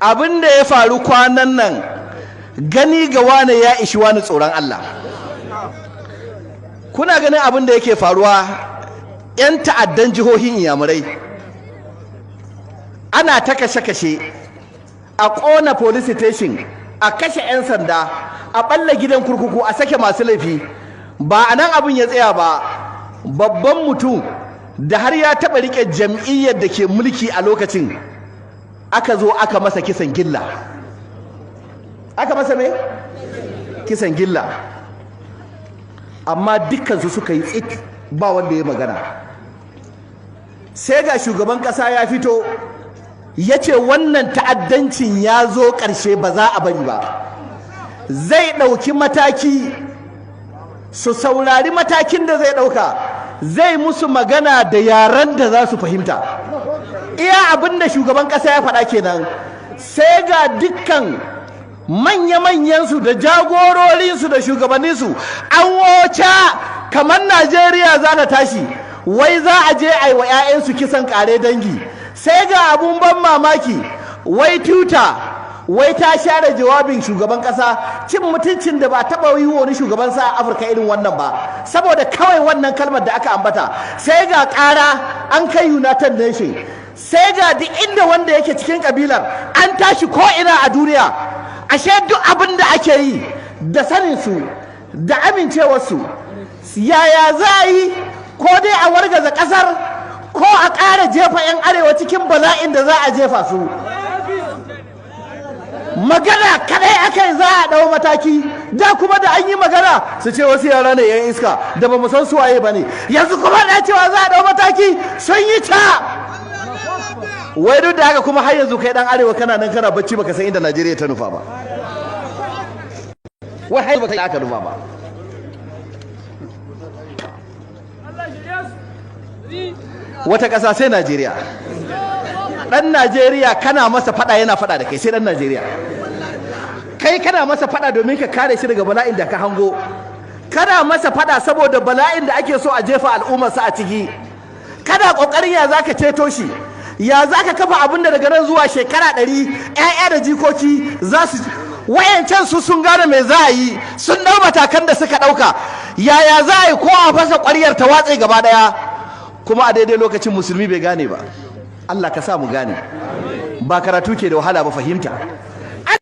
Abin da ya faru kwanan nan, gani ga wane ya ishi wani tsoron Allah. Kuna ganin abin da yake faruwa, 'yan ta'addan jihohin Inyamurai ana ta kashe-kashe, a ƙona police station, a kashe 'yan sanda, a ɓalla gidan kurkuku, a sake masu laifi. Ba a nan abin ya tsaya ba. Babban mutum da har ya taɓa riƙe jam'iyyar da ke mulki a lokacin, aka zo aka masa kisan gilla. Aka masa me? Kisan gilla. Amma dukkansu suka yi tsit, ba wanda ya magana. Sai ga shugaban ƙasa ya fito ya ce wannan ta'addancin ya zo ƙarshe, ba za a bari ba, zai ɗauki mataki. Su saurari matakin da zai ɗauka, zai musu magana da yaren da za su fahimta. Iya abin da shugaban ƙasa ya faɗa kenan. Sai ga dukkan manya-manyansu da jagororinsu da shugabanninsu an wuce kamar Najeriya za ta tashi, wai za a je a yi wa 'ya'yansu kisan ƙare dangi. Sai ga abun ban mamaki, wai Twitter wai ta share jawabin shugaban kasa. Cin mutuncin da ba taɓa yi wa wani shugaban sa a Afirka irin wannan ba, saboda kawai wannan kalmar da aka ambata. Sai ga ƙara an kai United Nation. Sai ga duk inda wanda yake cikin kabilar an tashi ko ina a duniya. Ashe duk abin da ake yi da sanin su da amincewarsu. Yaya za a yi ko dai a wargaza ƙasar, ko a ƙara jefa 'yan Arewa cikin bala'in da za a jefa su? Magana kadai aka yi, za a ɗau mataki. Da kuma da an yi magana su ce wasu yara ne 'yan iska da ba mu san su waye ba ne. Yanzu kuma da cewa za a ɗau mataki, sun yi ta. Wai duk da haka kuma har yanzu kai dan Arewa kana nan kana bacci, baka san inda Najeriya ta nufa ba. Wai har baka aka nufa ba. Wata ƙasa sai Najeriya. Ɗan Najeriya kana masa faɗa yana faɗa da kai. Sai ɗan Najeriya, kai kana masa faɗa domin ka kare shi daga bala'in da ka hango, kana masa faɗa saboda bala'in da ake so a jefa al'ummarsa a ciki, kana ƙoƙarin ya zaka ceto shi, ya zaka kafa abin da daga nan zuwa shekara 100 'ya'ya da jikoki za su. Wayancan su sun gane me za a yi, sun ɗau matakan da suka ɗauka. Yaya za a yi ko a fasa ƙwaryar ta watse gaba ɗaya? Kuma a daidai lokacin musulmi bai gane ba. Allah ka sa mu gane. Ba karatu ke da wahala ba, fahimta.